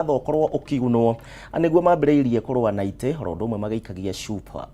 Watho ũkorwo ũkiunwo nĩguo mambĩrĩirie kũrũa na itĩ oro ũndũ ũmwe magĩikagia cuba.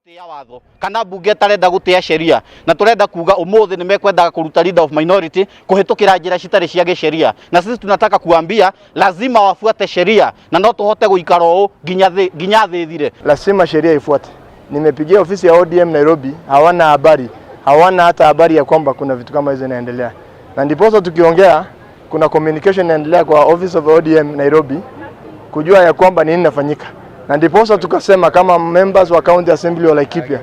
Gũtĩa watho kana mbunge ĩtarenda gũtĩa sheria, na tũrenda kuga ũmũthĩ nĩ mekwendaga kũruta leader of minority kũhĩtũkĩra njĩra citarĩ cia gĩsheria, na sisi tunataka kuambia lazima wafuate sheria, na no tũhote gũikara ũũ nginya thĩ ĩthire. Lazima sheria ifuate. Nimepigia ofisi ya ODM Nairobi, hawana habari, hawana hata habari ya kwamba kuna vitu kama hizo inaendelea, na ndiposa tukiongea kuna communication inaendelea kwa office of ODM Nairobi kujua ya kwamba nini inafanyika, na ndiposa tukasema kama members wa County Assembly wa Laikipia,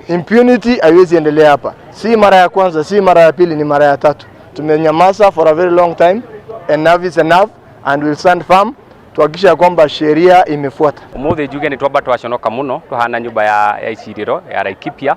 impunity haiwezi endelea hapa. Si mara ya kwanza, si mara ya pili, ni mara ya tatu. Tumenyamaza for a very long time, enough is enough and we'll stand firm tuhakikisha kwamba sheria imefuata. Umuthi njuge ni twamba twaconoka muno tuhana nyumba ya iciriro ya Laikipia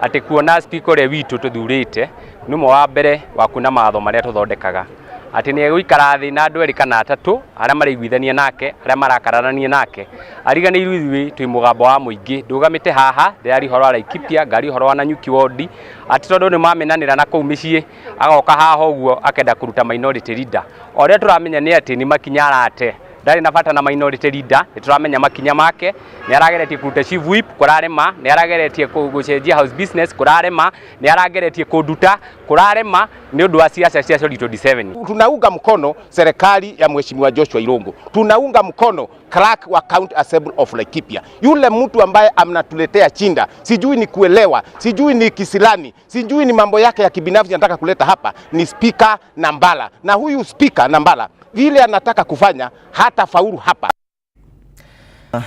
ati kuona speaker uria witu tuthurite ni umwe wa mbere wa kuna mawatho maria tuthondekaga ati ni egũikara thĩ na andũ erĩ kana atatũ arĩa maraiguithania nake arĩa marakararania nake ariganĩirwo ithuĩ twĩ mũgambo wa mũingĩ. Ndũgamĩte haha ndĩraria ũhoro wa Laikipia, ngaria ũhoro wa Nanyuki ward, ati tondũ nĩ mamenanĩra na kũu mĩciĩ agoka haha ũguo akenda kũruta minority leader. O ũrĩa tũramenya nĩ atĩ nĩ makinya arate, ndarĩ na bata na minority leader, nĩ tũramenya makinya make, nĩ arageretie kũruta chief whip kũrarema, nĩ arageretie gũcenjia house business kũrarema, nĩ arageretie kũnduta kũrarema nĩ ũndũ wa siasa cia 2027. Tunaunga mkono serikali ya Mheshimiwa Joshua Irungu, tunaunga mkono clerk wa County Assembly of Laikipia, yule mtu ambaye amnatuletea chinda, sijui ni kuelewa, sijui ni kisilani, sijui ni mambo yake ya kibinafsi anataka kuleta hapa, ni Speaker Nambala. Na huyu Speaker Nambala vile anataka kufanya hata faulu hapa.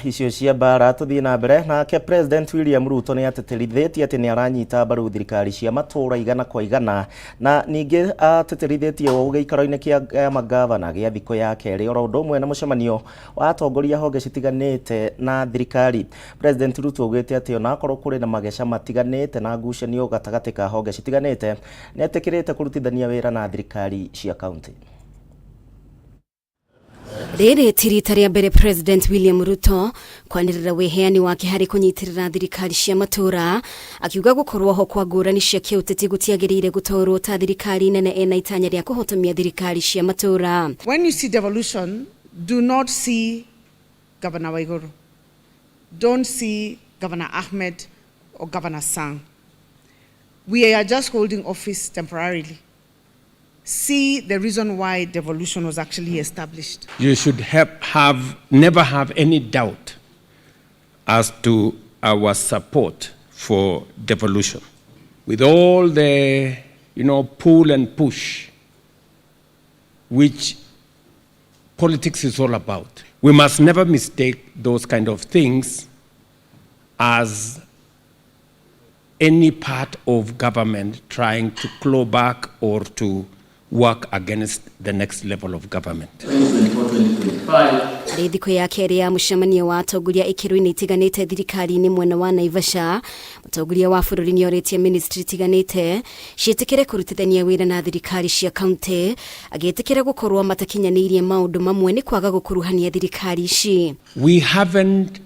Icio cia mbara tuthie na mbere nake President William Ruto nĩ atĩtĩrithĩtie atĩ nĩ aranyita mbaru thirikari cia matũũra igana kwa igana, na ningĩ atĩtĩrithĩtie ũũ gĩikaro-inĩ kĩa magavana gĩa thikũ ya kerĩ oro ũndũ ũmwe na mũcemanio wa atongoria honge citiganĩte na thirikari. President Ruto augĩte atĩ onakorwo kũrĩ na mageca matiganĩte na ngucanio gatagatĩ ka honge citiganĩte, nĩ etĩkĩrĩte kũrutithania wĩra na thirikari cia kaunti. Rĩrĩ ti rita rĩa mbere President William Ruto kwanĩrĩra wĩheani wake harĩ kũnyitĩrĩra thirikari cia matũũra, akiuga gũkorwo ho kwa ngũrani cia kĩũteti gũtiagĩrĩire gũtwarwo ta thirikari nene ena itanya rĩa kũhotomia thirikari cia matũũra. When you see devolution, do not see Governor Waiguru. Don't see Governor Ahmed or Governor Sang. We are just holding office temporarily. See the reason why devolution was actually established. You should never have any doubt as to our support for devolution. With all the, pull and push, which politics is all about, we must never mistake those kind of things as any part of government trying to claw back or to work against the next level of government. Arĩ thikũ ya kerĩ ya mũcemanio wa atongoria ikĩro-inĩ itiganĩte thirikari-inĩ mwena wa Naivasha, mũtongoria wa bũrũri nĩ orĩtie ministry itiganĩte ciĩtĩkĩre kũrutithania wĩra na thirikari cia kaunti, agĩtĩkĩra gũkorwo matakinyanĩirie maũndũ mamwe nĩ kwaga gũkuruhania thirikari ici. We haven't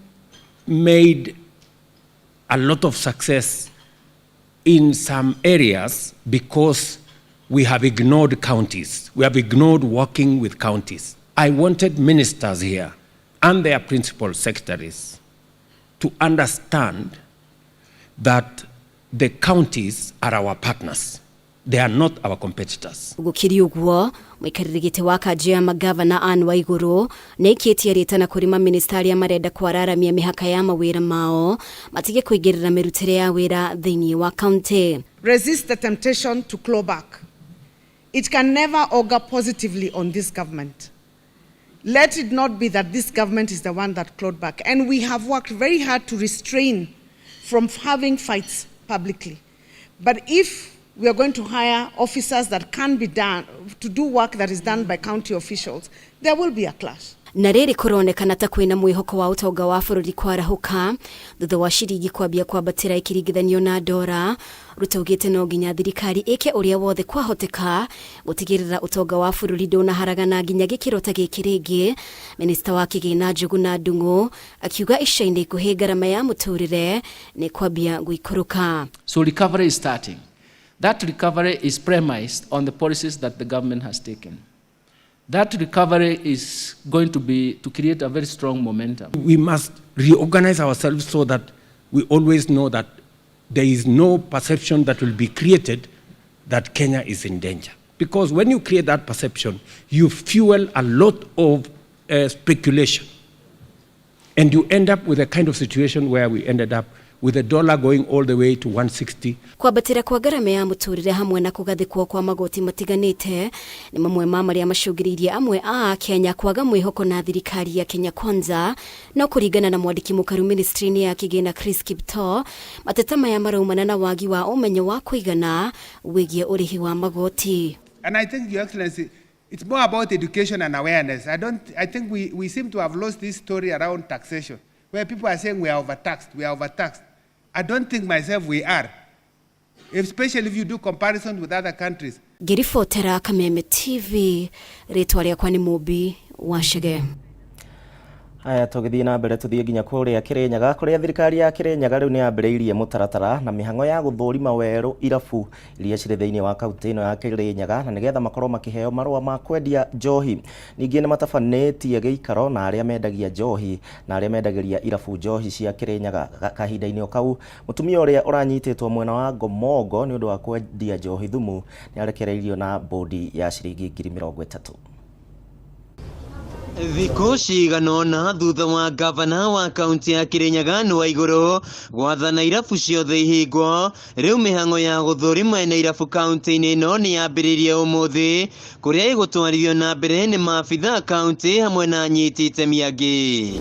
made a lot of success in some areas because we have ignored counties. We have ignored working with counties. I wanted ministers here and their principal secretaries to understand that the counties are our partners. They are not our competitors. Gũkĩrĩ ũguo, mũikarĩri gĩtĩ wa kanjũ ya magavana Anne Waigũrũ nĩ aikĩtie rĩtana kũrĩ mamĩnĩsta arĩa marenda kwararamia mĩhaka ya mawĩra mao matige kũingĩrĩra mĩrutĩre ya wĩra thĩinĩ wa kaunti. Resist the temptation to claw back. It can never augur positively on this government. Let it not be that this government is the one that clawed back. And we have worked very hard to restrain from having fights publicly. But if we are going to hire officers that can be done to do work that is done by county officials, there will be a clash. Na rĩrĩ kũronekana ta kwĩna mwĩhoko wa ũtonga wa bũrũri kwarahũka thutha wa ciringi kwambia kwambatĩra ĩkĩringithanio na ndora. Ruto augĩte no nginya thirikari ĩke ũrĩa wothe kwahoteka gũtigĩrĩra ũtonga wa bũrũri ndũnaharagana nginya gĩkĩro ta gĩkĩ rĩngĩ. Minista wa Kĩgĩna Njuguna Ndung'u akiuga ica-inĩ ikuhĩ ngarama ya mũtũrĩre nĩ kwambia gũikũrũka. So recovery is starting. That recovery is premised on the policies that the government has taken. That recovery is going to be to create a very strong momentum. We must reorganize ourselves so that we always know that there is no perception that will be created that Kenya is in danger. Because when you create that perception, you fuel a lot of speculation. And you end up with a kind of situation where we ended up with the dollar going all the way to 160. Kwambatĩra kwa ngarama ya mũtũrĩre hamwe na kũgathĩkwo kwa magoti matiganĩte nĩ mamwe ma marĩa macũngĩrĩirie amwe a Kenya kwaga mwĩhoko na thirikari ya Kenya Kwanza. No kũringana na mwandĩki mũkaru ministry-inĩ ya kĩgĩna Chris Kiptoo, mateta maya maraumana na wagi wa ũmenyo wa kũigana wĩgiĩ ũrĩhi wa magoti. And I think, Your Excellency, it's more about education and awareness. I don't, I think we seem to have lost this story around taxation, where people are saying we are overtaxed, we are overtaxed. I don't think myself we are, especially if you do comparisons with other countries. Ngĩribotera Kameme TV, rĩtwa rĩakwa nĩ Mũmbi wa Chege. Haya, tũgĩthiĩ na mbere, tũthiĩ nginya kũrĩa Kĩrĩnyaga, kũrĩa thirikari ya Kĩrĩnyaga rĩu nĩ yambĩrĩirie mũtaratara na mĩhang'o ya gũthũrima werũ irabu iria cirĩ thĩinĩ wa kaunti ĩno ya Kĩrĩnyaga, na nĩgetha makorwo makĩheo marũa ma kwendia njohi. Ningĩ nĩ matabanĩtie gĩikaro na arĩa mendagia njohi na arĩa mendagĩria irabu njohi cia Kĩrĩnyaga. Kahinda-inĩ o kau, mũtumia ũrĩa ũranyitĩtwo mwena wa Ngomongo nĩ ũndũ wa kwendia njohi thumu nĩ arekereirio na bũndi ya ciringi 30,000. Thikũ cigana ũna thutha wa gavana wa kaunti ya Kirinyaga nĩ wa igũrũ gwathana irabu ciothe ihingwo, rĩu mĩhang'o ya gũthũrima ene irabu kaunti-inĩ ĩno nĩ yambĩrĩirie ũmũthĩ, kũrĩa ĩgũtwarithio na mbere nĩ maabitha kaunti hamwe na anyiti itemi angĩ.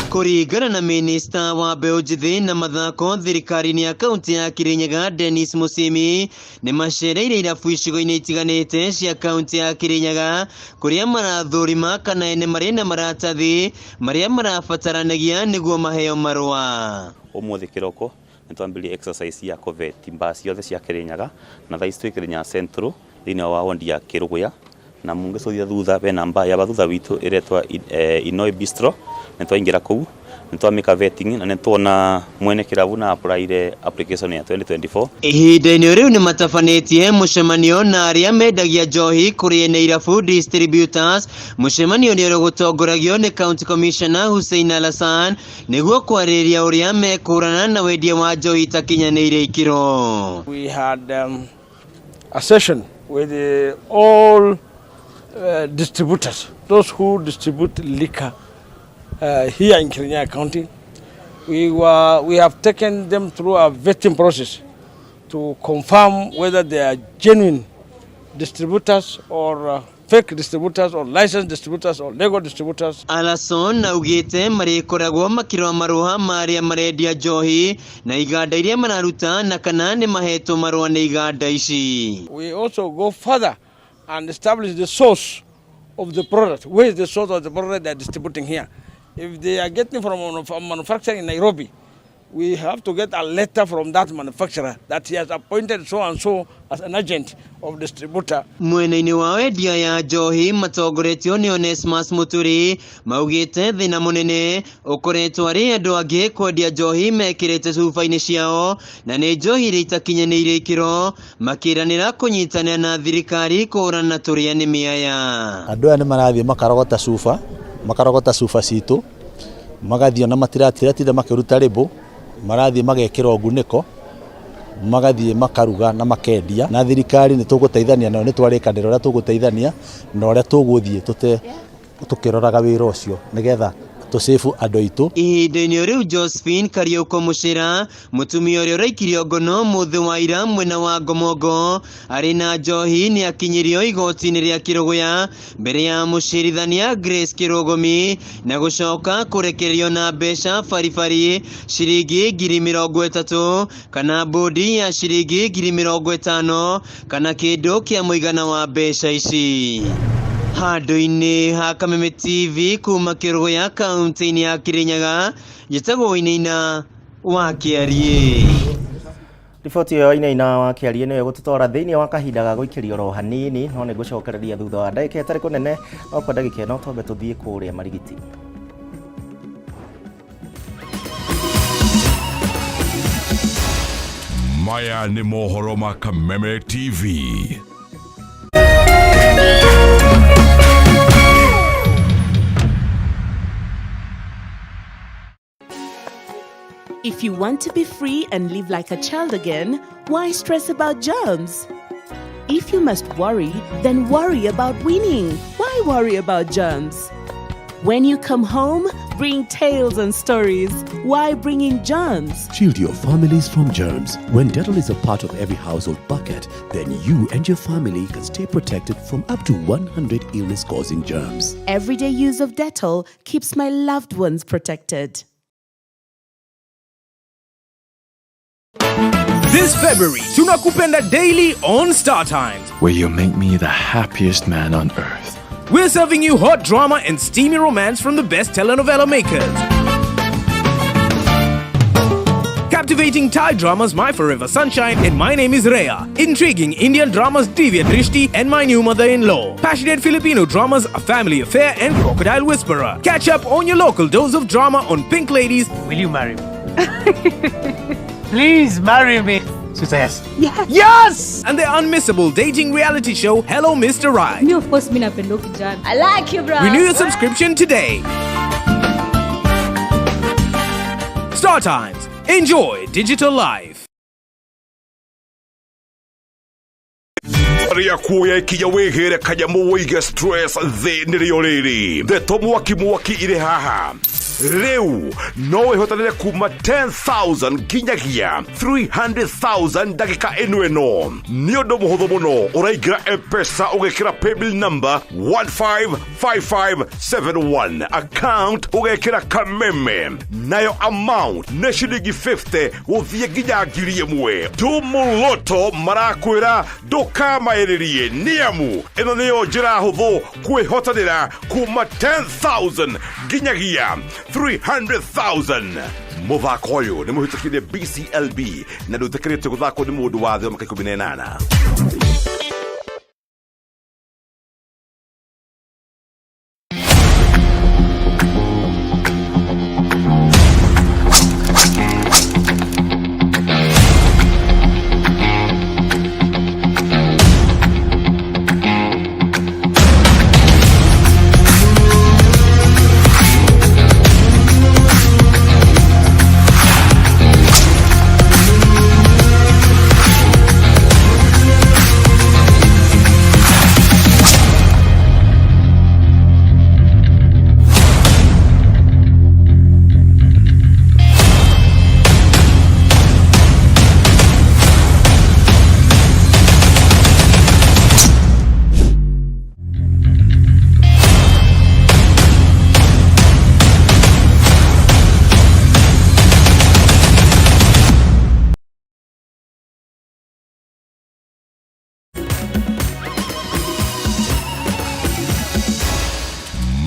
Kũringana na minista wa mbeũ njĩthĩ na mathako thirikari-inĩ ya kaunti ya Kirinyaga Dennis Musimi, nĩ macereire irabu icigo-inĩ itiganĩte cia kaunti ya Kirinyaga, kũrĩa marathũrima kana ene marĩ na maratathi marĩa marabataranagia nĩguo maheo marũa. Ũmũthĩ kĩroko nĩ twambĩrĩria exercise ya kũvet mbaa ciothe cia Kirinyaga, na thaa ici twĩ Kirinyaga Central thĩinĩ wa wodi ya Kĩrũgũya, na mũngĩcũthia thutha bena mbaa ya thutha witũ ĩretwa Inoi Bistro. Nĩ twaingĩra kũu, nĩ twamĩka vetting na nĩ tuona mwene kĩrabu na applyire application ya 2024. Ihinda-inĩ rĩu nĩ matabanĩtie mũcemanio na arĩa mendagia njohi kũrĩ ene irabu, distributors, mũcemanio ũrĩa ũgũtongoragio nĩ County Commissioner Hussein Alassan nĩguo kwarĩrĩria ũrĩa mekũrana na wendia wa njohi itakinyanĩire ikĩro. We had a session with all distributors, those who distribute liquor here in Kirinyaga County. We have taken them through a vetting process to confirm whether they are genuine distributors or fake distributors or licensed distributors or legal distributors. Alason augĩte marĩkoragwo makĩrora marũa ma arĩa marendia njohi na iganda iria mararuta na kana nĩ mahetwo marũa nĩ iganda ici. We also go further and establish the source of the product. Where is the source of the product they are distributing here? If they are getting from a manufacturer in Nairobi, we have to get a letter from that manufacturer that he has appointed so and so as an agent of distributor. Mwena-inĩ wa wendia ya njohi matongoretio nĩ Onesmus Muturi maugĩte thĩna mũnene ũkoretwo arĩ andũ angĩ kwendia njohi mekĩrĩte cuba-inĩ ciao na nĩ njohi iria itakinyanĩire ikĩro, makĩranĩra kũnyitanĩra na thirikari kũhũrana na tũrĩa nĩ mĩaya. Andũ aya nĩ marathiĩ makarogota cuba, makarogota cuba citũ, magathiĩ ona matiratiratire makĩruta rĩbũ, marathiĩ magekĩra ngunĩko, magathiĩ makaruga na makendia. Na thirikari nĩ tũgũteithania nayo, nĩ twarĩkanĩra ũrĩa tũgũteithania na ũrĩa tũgũthiĩ tũte tũkĩroraga wĩra ũcio nĩgetha Tũcĩbu andũ aitũ. Ihinda-inĩ rĩu Josephine Kariuko Mũcĩra, mũtumia ũrĩa ũraikirio ngono mũthĩ wa ira mwena wa Ngomongo arĩ na njohi nĩ akinyirio igoti-inĩ rĩa Kĩrũgũya mbere ya mũcirithania Grace Kĩrũgũmi na gũcoka kũrekererio na mbeca baribari ciringi 30,000 kana mbũndi ya ciringi 50,000 kana kĩndũ kĩa mũigana wa mbeca ici. Handũ-inĩ ha Kameme TV kuma Kĩrũgũya kaunti-inĩ ya Kĩrĩnyaga, njĩtagwo Wainaina wa Kĩariĩ. Riboti ĩyo Wainaina wa Kĩariĩ nĩyo ĩgũtũtwara thĩinĩ wa kahinda ga gũikĩrio oro hanini, no nĩ ngũcokereria thutha wa ndagĩka ĩtarĩ kũnene, no kwa ndagĩka ĩno twambe tũthiĩ kũrĩa Marigiti. Maya nĩ mohoro ma Kameme TV. If you want to be free and live like a child again, why stress about germs? If you must worry, then worry about winning. Why worry about germs? When you come home, bring tales and stories. Why bring in germs? Shield your families from germs. When Dettol is a part of every household bucket, then you and your family can stay protected from up to 100 illness-causing germs. Everyday use of Dettol keeps my loved ones protected. This February, Tunakupenda Daily on Star Times. Where you make me the happiest man on earth. We're serving you hot drama and steamy romance from the best telenovela makers. Captivating Thai dramas My Forever Sunshine and My Name is Rhea. Intriguing Indian dramas Divya Drishti and My New Mother-in-Law. Passionate Filipino dramas A Family Affair and Crocodile Whisperer. Catch up on your local dose of drama on Pink Ladies. Will you marry me? Please marry me. She says yes. Yes! And the unmissable dating reality show Hello Mr. Right. Me, of course, mi napenda kijana. I like you, bro. Renew your subscription today. Star Times. Enjoy digital life. Rĩa kuoya ikinya wĩgĩre kanyamũ wĩige stress thĩ nĩrĩo rĩrĩ ndeto mwaki mwaki irĩ haha rĩu no wĩhotanĩre kuma 10,000 nginyagia 300,000 ndagĩka ĩno ĩno nĩ ũndũ mũhũthũ mũno ũraingĩra M-Pesa ũgekĩra paybill number 155571 account ũgekĩra Kameme nayo amount nĩ ciringi 50 gũthiĩ nginya 1,000. Tumuloto marakwĩra ndũkamaĩrĩrie nĩamu ĩno nĩyo njĩra hũthũ kwĩhotanĩra kuma 10,000 nginyagia 300,000. Mũthako ũyũ nĩ mũhĩtũkire BCLB na ndũĩtĩkĩrĩtio gũthakwo nĩ mũndũ wa thĩ wa mĩaka 18.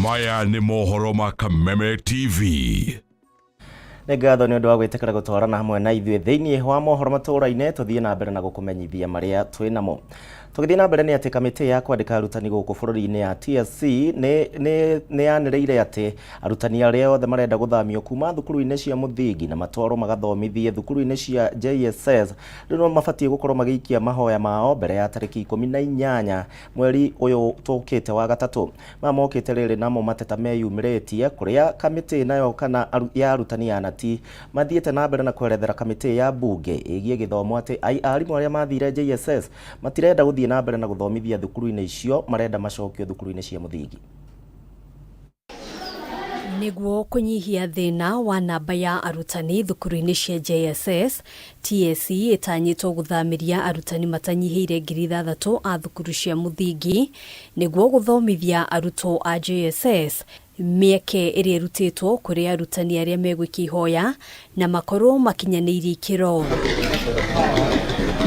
Maya nĩ mohoro ma Kameme TV. Nĩ ngatho nĩ ũndũ wa gwĩtĩkĩra gũtwarana hamwe na ithuĩ thĩinĩ wa mohoro matũũra-inĩ. Tũthiĩ na mbere na gũkũmenyithia marĩa twĩ namo. Tũgĩthiĩ na mbere nĩ atĩ kamĩtĩ ya kwandĩka arutani gũkũ bũrũri-inĩ ya TSC nĩ yanĩrĩire atĩ arutani arĩa othe marenda gũthamio kuma thukuru-inĩ cia mũthingi na matwarwo magathomithie thukuru-inĩ cia JSS rĩu no mabatiĩ gũkorwo magĩikia mahoya mao mbere ya tarĩki 18 mweri ũyũ tũkĩte wa gatatũ. Maya mokĩte rĩrĩ namo mateta meyumĩrĩtie kũrĩa kamĩtĩ nayo kana ya arutani ya nati mathiĩte na mbere na kwerethera kamĩtĩ ya mbunge ĩgiĩ gĩthomo atĩ arimũ arĩa mathire JSS matirenda gũthiĩ na mbere na gũthomithia thukuru-inĩ icio, marenda macokio thukuru-inĩ cia mũthingi. Nĩguo kũnyihia thĩna wa namba ya arutani thukuru-inĩ cia JSS, TSC ĩtanyĩtwo gũthamĩria arutani matanyihĩire 6,000 a thukuru cia mũthingi nĩguo gũthomithia arutwo a JSS. Mĩeke ĩrĩa ĩrutĩtwo kũrĩ arutani arĩa megwĩkia ihoya na makorwo makinyanĩirie ikĩro.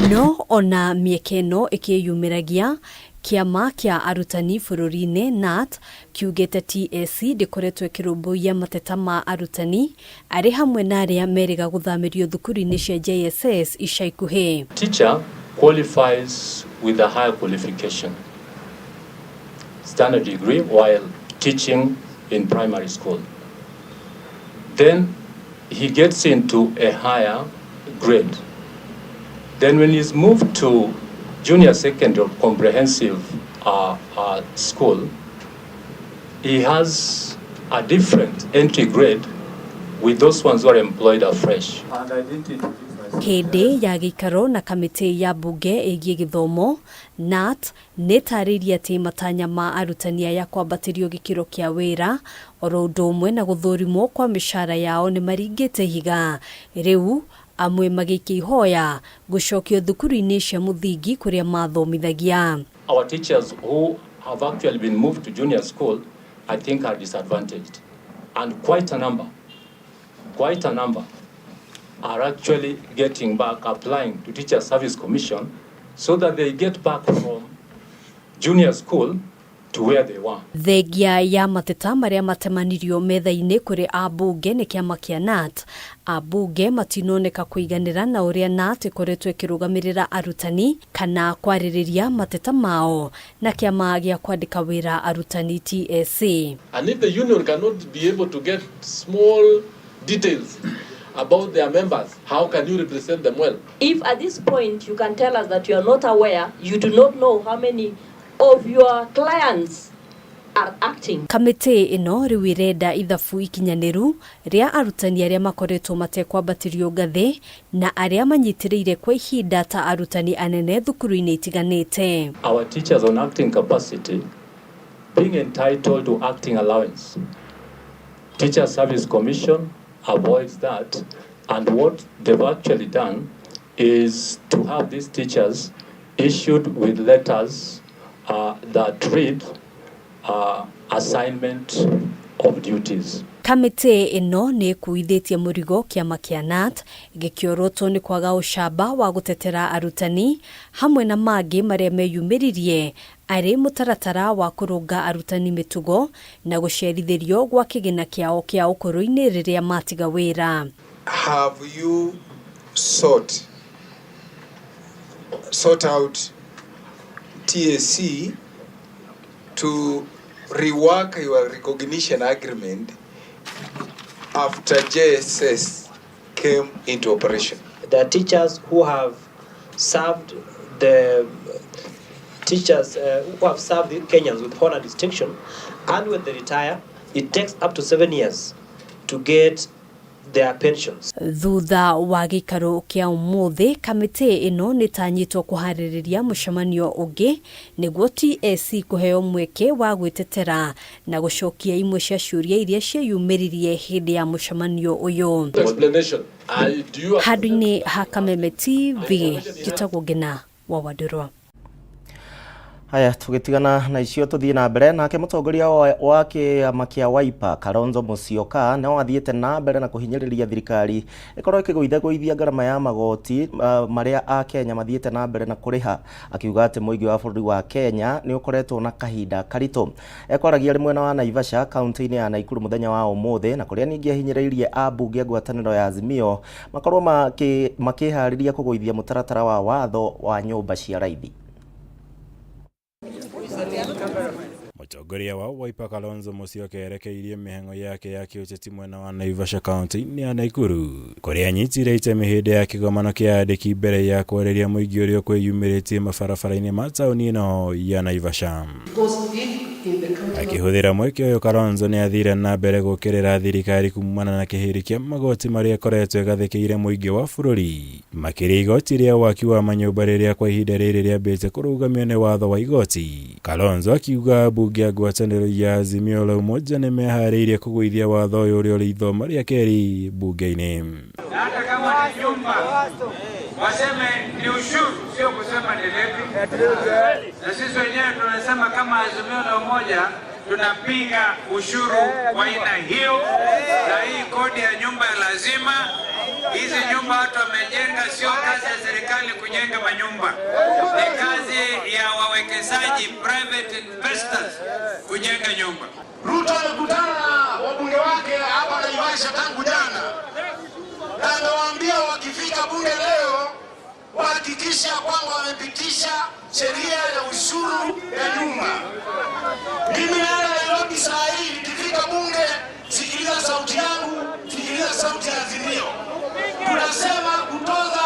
No ona mĩeke ĩno ĩkĩyumĩragia, kĩama kĩa arutani bũrũri-inĩ KNUT kiugĩte TSC ndĩkoretwo ĩkĩrũmbũiya mateta ma arutani arĩ hamwe na arĩa merĩga gũthamĩrio thukuru-inĩ cia JSS ica ikuhĩ. Teacher qualifies with a higher qualification, standard degree, while teaching in primary school. Then he gets into a higher grade. Then when he's moved to junior secondary or comprehensive school, he has a different entry grade with those ones who are employed afresh. Hĩndĩ ya gĩikaro na kamĩtĩ ya mbunge ĩgiĩ gĩthomo, KNUT nĩtarĩirie atĩ matanya ma arutani aya kwambatĩrio gĩkĩro kĩa wĩra oro ũndũ ũmwe na gũthũrimwo kwa mĩcara yao nĩ maringĩte ihiga. Rĩu amwe magĩikia ihoya gũcokio thukuru-inĩ cia mũthingi kũrĩa mathomithagia. Our teachers who have actually been moved to junior school, I think, are disadvantaged. And quite a number are actually getting back, applying to Teacher Service Commission so that they get back from junior school to where they were. Thengia ya mateta marĩa matemanirio metha-inĩ kũrĩ ambunge nĩ kĩama kĩa KNUT, ambunge matinoneka kũiganĩra na ũrĩa KNUT ĩkoretwo ĩkĩrũgamĩrĩra arutani kana kwarĩrĩria mateta mao na kĩama gĩa kwandĩka wĩra arutani TSC. And if the union cannot be able to get small details about their members, how can you represent them well? If at this point you can tell us that you are not aware, you do not know how many of your clients are acting. Kamĩtĩ ĩno rĩu ĩrenda ithabu ikinyanĩru rĩa arutani arĩa makoretwo matekwambatĩrio ngathĩ na arĩa manyitĩrĩire kwa ihinda ta arutani anene thukuru-inĩ itiganĩte. Our teachers on acting capacity being entitled to acting allowance. Teacher Service Commission avoids that, and what they've actually done is to have these teachers issued with letters that read assignment of duties. Kamĩtĩ ĩno nĩ ĩkuithĩtie mũrigo kĩama kĩa KNUT gĩkĩorotwo nĩ kwaga ũcamba wa gũtetera arutani hamwe na mangĩ marĩa meyumĩririe arĩ mũtaratara wa kũrũnga arutani mĩtugo na gũcerithĩrio gwa kĩgĩna kĩao kĩa ũkũrũ-inĩ rĩrĩa matiga wĩra. Have you sought out TSC to rework your recognition agreement after JSS came into operation? There are teachers who have served the teachers who have served the Kenyans with honor distinction, and when they retire, it takes up to 7 years to get their pensions. Thutha wa gĩikaro kĩa ũmũthĩ, kamĩtĩ ĩno nĩtanyĩtwo kũharĩrĩria mũcemanio ũngĩ nĩguo TSC kũheo mweke wa gwĩtetera na gũcokia imwe cia ciũria iria cieyumĩririe hĩndĩ ya mũcemanio ũyũ. Explanation. I, do you Handũ-inĩ ha Kameme TV, njĩtagwo Ngina wa Wandũrwa. Haya, tugitigana na icio tuthie na mbere nake mutongoria wa kiama kia Wiper Kalonzo Musyoka no athiĩte na mbere na kũhinyĩrĩria thirikari ĩkorwo ĩkĩgũithagũithia ngarama ya magoti marĩa a Kenya mathiĩte na mbere na kũrĩha, akiuga atĩ mũingĩ wa bũrũri wa Kenya nĩ ũkoretwo na kahinda karitũ. Ekwaragia arĩ mwena wa Naivasha kaunti-inĩ ya Nakuru mũthenya wa ũmũthĩ, na kũrĩa ningĩ ahinyĩrĩirie ambunge a ngwatanĩro ya Azimio makorwo makĩharĩria kũgũithia mũtaratara wa watho wa nyũmba cia raithi. Mũtongoria wa Wiper Kalonzo Musyoka erekeirie mĩhang'o yake ya kĩũteti mwena wa Naivasha kaunti-inĩ ya Nakuru kũrĩa anyitire itemi hĩndĩ ya kĩgomano kĩa andĩki mbere ya kwarĩria mũingĩ ũrĩa ũkwĩyumĩrĩtie mabarabara-inĩ ma taũni ĩno ya Naivasha. Because if Akĩhũthĩra mweke ũyũ Kalonzo nĩ athire na mbere gũkĩrĩra thirikari kumana na kĩhĩri kĩa magoti marĩa ĩkoretwo ĩgathĩkĩire mũingĩ wa bũrũri, makĩria igoti rĩa waki wa manyũmba rĩrĩa kwa ihinda rĩrĩ rĩambĩte kũrũgamio nĩ watho wa igoti. Kalonzo akiuga ambunge a ngwatanĩro ya Azimio la Umoja nĩ meharĩirie kũgũithia watho ũyũ ũrĩa ũrĩ ithoma rĩa kerĩ mbunge-inĩ. Na hata kama ni nyumba waseme ni ushuru, sio kusema ni levy. Na sisi wenyewe tunasema kama Azimio la Umoja tunapinga ushuru wa aina hiyo, na hii kodi ya nyumba ya lazima. Hizi nyumba watu wamejenga, sio kazi ya serikali kujenga manyumba, ni kazi ya wawekezaji private investors kujenga nyumba. Ruto amekutana na wabunge wake hapa Naivasha tangu jana, na amewaambia wakifika bunge leo wahakikisha kwamba wamepitisha sheria ya ushuru ya nyumba. Mimi naenda Nairobi saa hii, nikifika bunge, sikiliza sauti yangu, sikiliza sauti ya Azimio. Tunasema kutoza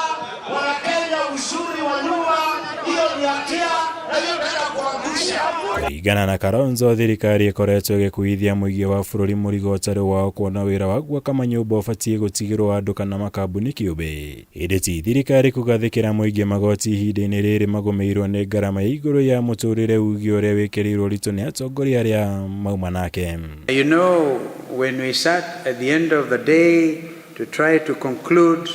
Wanakenya ushuru wa nyumba, hiyo ni hatia na hiyo tunaenda kuangusha. Kũringana na Kalonzo, thirikari ĩkoretwo ĩgĩkuithia mũingĩ wa bũrũri mũrigo ũtarĩ wao kuona wĩra wa gwaka manyũmba ũbatiĩ gũtigĩrwo andũ kana makambuni kĩũmbe, ĩndĩ ti thirikari kũgathĩkĩra mũingĩ magoti ihinda-inĩ rĩrĩ magũmĩirwo nĩ ngarama ya igũrũ ya mũtũrĩre uge ũrĩa wĩkĩrĩirwo ũritũ nĩ atongoria arĩa mauma nake. You know, when we sat at the end of the day to try to conclude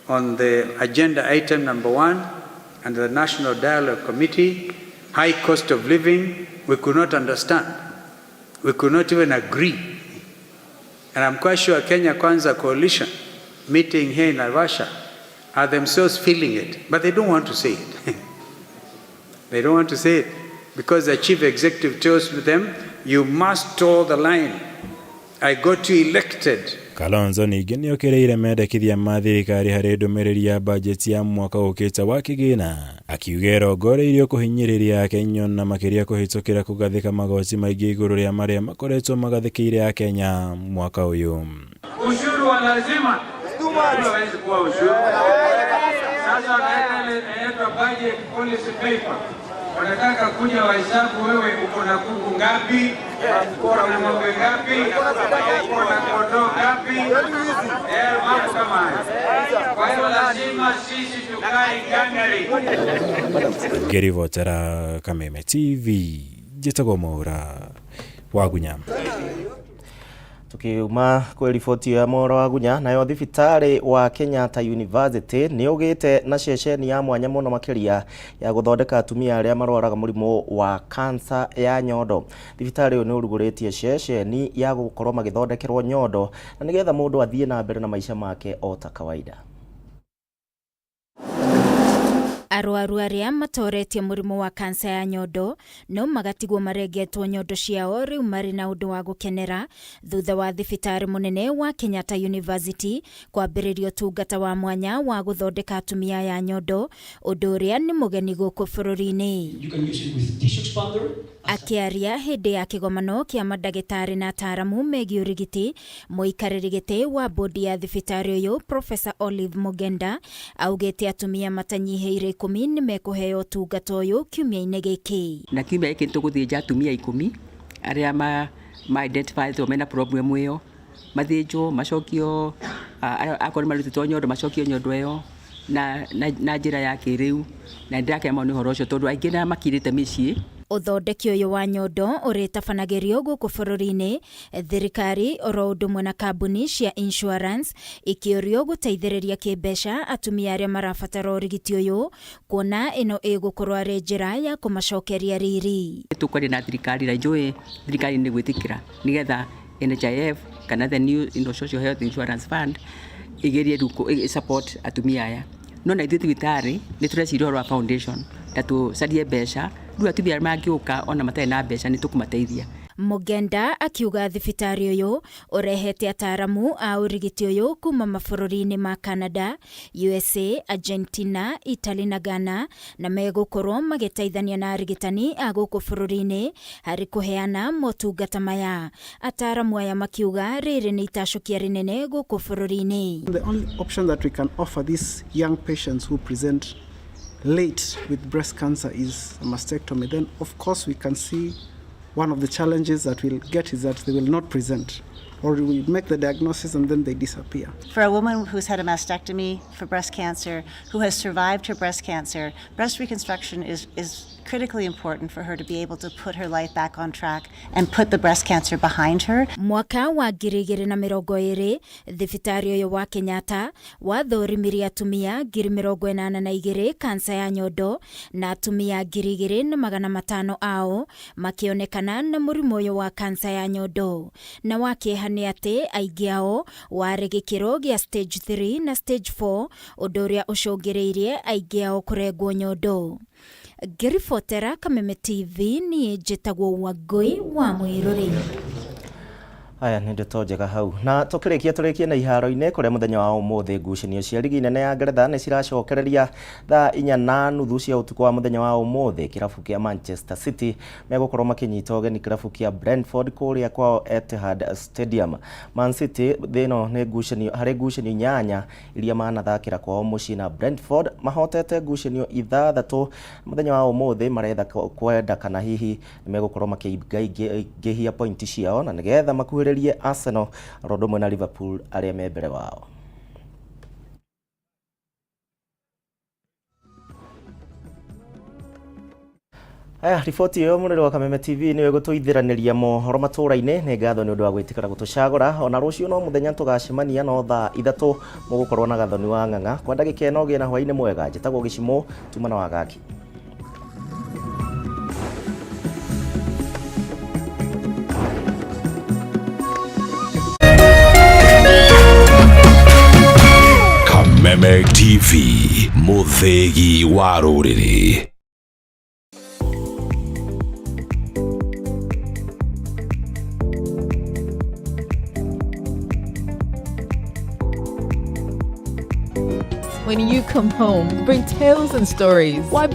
on the agenda item number 1 and the National Dialogue Committee, high cost of living, we could not understand. We could not even agree. And I'm quite sure Kenya Kwanza Coalition meeting here in Naivasha are themselves feeling it, but they don't want to say it. They don't want to say it because the chief executive tells them, you must toe the line. I got you elected. Kalonzo ningĩ nĩokĩrĩire mendekithia ma thirikari harĩ ndũmĩrĩri ya bajeti ya mwaka ũkĩte wa kĩgĩna, akiuga ĩrongoreirio kũhinyĩrĩria Akenya na makĩria kũhĩtũkĩra kũgathĩka magoti maingĩ igũrũ rĩa marĩa makoretwo magathĩkĩire Akenya mwaka ũyũ. Ushuru wa lazima hawezi kuwa ushuru. Sasa wanaweka ile inaitwa budget policy paper. Wanataka kuja wahesabu wewe uko na kuku ngapi, uko na ng'ombe ngapi, uko na kondoo ngapi, mambo kama hayo. Kwa hiyo lazima sisi tukae ngangari. Ngĩribotera Kameme TV, njĩtagwo Mwaura Wagunya. Tukiuma kwĩ riboti ya Mwaura Wagunya, nayo thibitarĩ wa Kenyatta University nĩ ũgĩte na ceceni ya mwanya mũno makĩria ya gũthondeka atumia arĩa marwaraga mũrimũ wa kansa ya nyondo. Thibitarĩ ũyũ nĩ ũrugũrĩtie ceceni ya gũkorwo magĩthondekerwo nyondo na nĩgetha mũndũ athiĩ na mbere na maica make o ta kawaida. Arwaru arĩa matoretie mũrimũ wa kansa ya nyondo no magatigwo marengetwo nyondo ciao rĩu marĩ na ũndũ wa gũkenera thutha wa thibitarĩ mũnene wa Kenyatta University kwambĩrĩria ũtungata wa mwanya wa gũthondeka atumia ya nyondo, ũndũ ũrĩa nĩ mũgeni gũkũ bũrũri-inĩ. Akĩaria hĩndĩ ya kĩgomano kĩa mandagĩtarĩ na ataaramu megiĩ ũrigiti, mũikarĩri gĩtĩ wa bodi ya thibitarĩ ũyũ Professor Olive Mugenda augĩte atumia matanyihĩire 10 nĩ mekũheo ũtungata ũyũ kiumia-inĩ gĩkĩ. Na kiumia gĩkĩ nĩtũgũthĩnja atumia 10 arĩa ma identify mena problem ĩyo, mathĩnjwo macokio, akorwo marutĩtwo nyondo macokio nyondo ĩyo na njĩra ya kĩrĩu, na nĩndĩrakena mũno nĩ ũhoro ũcio tondũ aingĩ nĩ makirĩte mĩciĩ. Ũthondeki ũyũ wa nyondo ũrĩtabanagĩrio gũkũ bũrũri-inĩ, thirikari oro ũndũ ũmwe na kambuni cia insurance ikĩũrio gũteithĩrĩria kĩmbeca atumia arĩa marabatara ũrigiti ũyũ, kuona ĩno ĩgũkorwo arĩ njĩra ya kũmacokeria riri. Tũkwaria na thirikari na njũĩ thirikari nĩ gwĩtĩkĩra nĩgetha NHIF kana the new Social Health Insurance Fund igerie support atumia aya. No na ithuĩ thibitarĩ nĩ tũreciria ũhoro wa foundation na tũcarie mbeca rĩu atumia arĩa mangĩũka ona matarĩ na mbeca nĩ tũkũmateithia. Mugenda akiuga thibitarĩ ũyũ ũrehete ataaramu a ũrigiti ũyũ kuma mabũrũri-inĩ ma Canada, USA, Argentina, Italy na Ghana, na megũkorwo magĩteithania na arigitani a gũkũ bũrũri-inĩ harĩ kũheana motungata maya. Ataaramu aya makiuga rĩrĩ nĩ itacũkia rĩnene gũkũ bũrũri-inĩ. The only option that we can offer these young patients who present late with breast cancer is a mastectomy. Then of course we can see One of the challenges that we'll get is that they will not present, or we make the diagnosis and then they disappear. For a woman who's had a mastectomy for breast cancer, who has survived her breast cancer, breast reconstruction is critically important for her to be able to put her life back on track and put the breast cancer behind her. Mwaka wa 2020 thibitarĩ ũyũ wa Kenyatta wathũrimirie atumia 82,000 kansa ya nyondo na atumia 2,500 ao makĩonekana na mũrimũ ũyũ wa kansa ya nyondo. Na wa kĩeha nĩ atĩ aingĩ ao warĩ gĩkĩro gĩa stage 3 na stage 4, ũndũ ũrĩa ũcũngĩrĩirie aingĩ ao kũrengwo nyondo. Ngĩribotera Kameme TV niĩ njĩtagwo Wangũi wa Mwĩrũri. Aya nĩ ndeto njega hau. Na tũkĩrĩkia tũrĩkie na iharo-inĩ kũrĩa mũthenya wa ũmũthĩ ngucanio cia rigi nene ya Ngeretha nĩ ciracokereria thaa 4:30 cia ũtukũ wa mũthenya wa ũmũthĩ. Kĩrabu kĩa Manchester City megũkorwo makĩnyita ũgeni kĩrabu kĩa Brentford kũrĩa kwao Etihad Stadium. Man City thĩno nĩ ngucanio harĩ ngucanio 8 iria manathakĩra kwao mũciĩ na Brentford mahotete ngucanio 6. Mũthenya wa ũmũthĩ maretha kwenda kana hihi nĩ megũkorwo makĩingĩhia pointi ciao na nĩgetha makuhĩrĩrie Arsenal ro ũndũ na Liverpool arĩa me mbere wao. Aya, riboti ĩyo mũrĩrĩ wa Kameme TV nĩyo ĩgũtũithĩranĩria mohoro matũra-inĩ. Nĩ ngatho nĩ ũndũ wa gwĩtĩkĩra gũtũcagũra. Ona rũciũ no mũthenya tũgacemania no thaa 3 mũgũkorwo na Gathoni wa Ng'ang'a. Kwa ndagĩka ĩno ũgĩe na hwaĩ-inĩ mwega. Njĩtagwo Gĩcimũ tuma na Wagaki. Kameme TV, mũthĩgi wa rũrĩrĩ. When you come home, bring tales and stories. Why